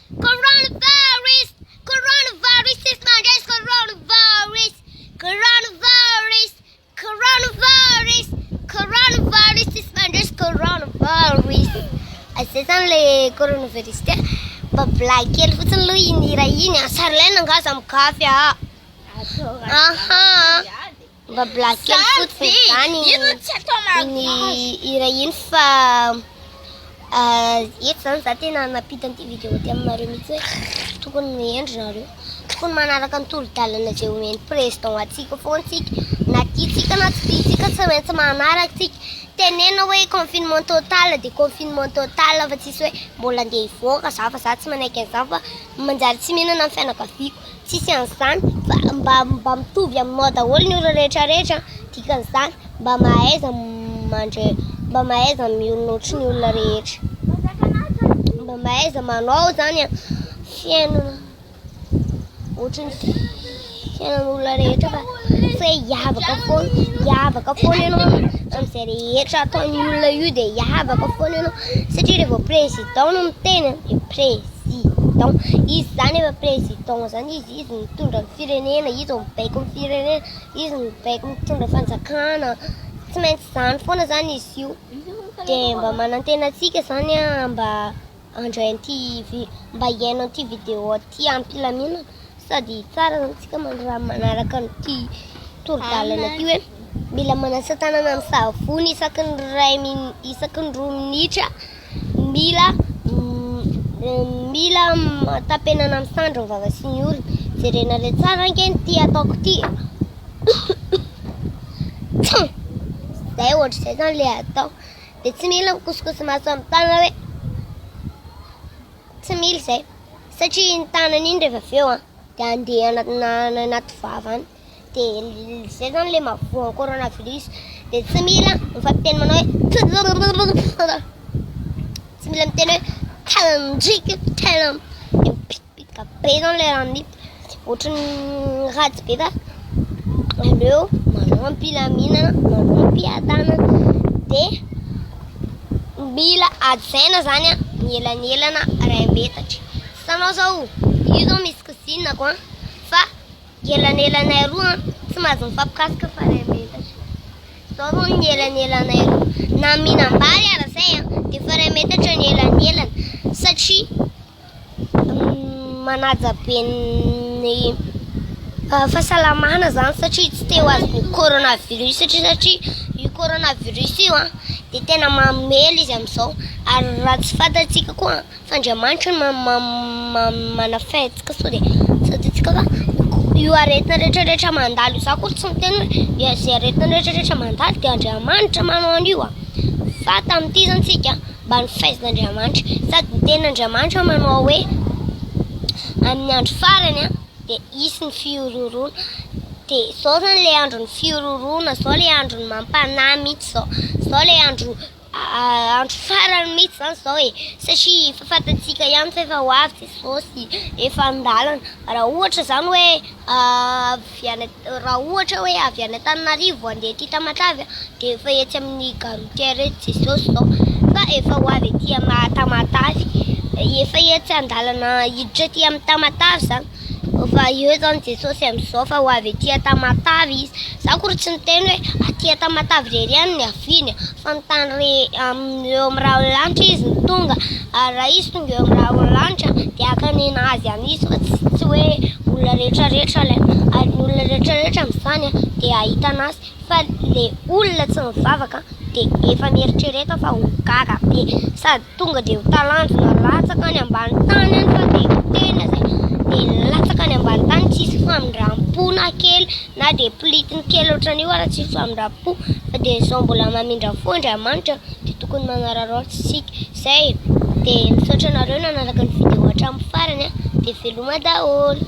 Coronavirus, coronavirus, tsisy mandresy coronavirus, coronavirus, coronavirus, coronavirus, tsisy mandresy coronavirus. Zay zany le coronavirus ty. Mba blague kely fotsiny aloha iny hira iny a. Sarlaine angaha za migafy a. Aha. Mba blague kely fotsiny zany iny hira iny fa eto zany za tena nampita an'ity vidéo ty aminareo mihitsy hoe tokony mihendry nareo. Tokony manaraka ny tolo-dalana izay omen'ny président antsika foana tsika. Na tiantsika na tsy tiantsika tsy maintsy manaraka tsika. Tenenina hoe confinement total dia confinement total fa tsisy hoe mbola andeha hivoaka za fa za tsy manaiky an'izany fa manjary tsy mihinana ny fianakaviako. Tsisy an'izany fa mba mba mitovy aminao daholo ny olona rehetra rehetra dikan'izany mba mahaiza mandre mba mahaiza miorina ohatry ny olona rehetra. Mba mahaiza manao zany fiainana. Ohatry ny fiainan'olona rehetra fa tsy hoe hiavaka foana, hiavaka foana ianao amin'izay rehetra ataon'ny olona io dia hiavaka foana ianao satria rehefa président no miteny dia président, izy izany efa président izany izy, izy no mitondra ny firenena, izy no mibaiko ny firenena, izy no mibaiko mitondra fanjakana, tsy maintsy izany foana izany izy io, dia mba manantena antsika izany aho mba Handray an'ity vi- mba hihaino an'ity vidéo ity am-pilaminana sady tsara zany tsika raha manaraka an'ity toro-dalana ity hoe mila manasa tanana amin'ny savony isaky ny iray min- isaky ny roa minitra, mila mila tapenana amin'ny sandry ny vava sy ny orona. Jerenareo tsara ange ity ataoko ity. Zay ohatr'izay zany le atao. Dia tsy mila mikosokosy maso amin'ny tanana hoe tsy mila izay satria iny tanana iny rehefa avy eo an dia handeha any anaty vava any dia izay zany ilay mahavoa ny coronavirus dia tsy mila mifampiteny manao hoe tsy mila miteny hoe tena ndriky tena dia mipitipitiky be zany ilay raha miditra Ohatran'ny ratsy be fa aleo manao am-pilaminana, manao am-piadanana dia mila hajaina zany ny elanelana iray metatra. Hitanao zao, io zao misy kizinako an, fa elanelanay roa an, tsy mahazo mifampikasika fa iray metatra. Zao zao ny elanelanay roa, na mihinam-bary ara zay an, dia efa iray metatra ny elanelana satria manaja be ny fahasalamana zany satria tsy te ho azon'ny coronavirus satria satria io coronavirus io an dia tena mamely izy amin'izao ary raha tsy fantatsika koa fa Andriamanitra no manafay antsika sao dia tsy fantatsika fa io aretina rehetra rehetra mandalo io, za akory tsy miteny hoe izay aretina rehetra rehetra mandalo dia Andriamanitra manao an'io an, fa tamin'ity zany tsika mba ny faizin'Andriamanitra. Sady ny tenin'Andriamanitra manao hoe amin'ny andro farany dia hisy ny fihorohoroana. Dia izao izany ilay andron'ny fihorohoroana, izao ilay andron'ny mampanahy mihitsy izao. Izao ilay andro andro farany mihitsy izany izao e. Satria efa fantatsika ihany fa efa ho avy Jesosy, efa an-dalana. Raha ohatra izany hoe avy any raha ohatra hoe avy any Antananarivo handeha aty Tamatave dia efa etsy amin'ny gare routière etsy Jesosy izao fa efa ho avy aty Tamatave, efa etsy an-dalana hiditra aty amin'ny Tamatave izany, efa eo izany Jesosy amin'izao fa ho avy aty Tamatave izy, za akory tsy niteny hoe aty Tamatave irery ihany no niaviany fa ny tany re amin'ny eo amin'ny rahon'ny lanitra izy no tonga ary raha izy tonga eo amin'ny rahon'ny lanitra dia hakanena azy any izy fa tsy hoe olona rehetra rehetra alaina ary ny olona rehetra rehetra amin'izany dia ahitana azy fa le olona tsy mivavaka dia efa mieritrereta fa ho gaga be sady tonga dia ho talanjona latsaka any ambany tany any fa dia tena zay dia latsaka any ambany tany tsisy famindram-po na kely na dia politiny kely ohatran'io ara tsisy famindram-po fa dia izao mbola mamindra fo Andriamanitra dia tokony manararaotra isika izay dia misaotra anareo nanaraka ny vidéo hatramin'ny farany dia veloma daholo.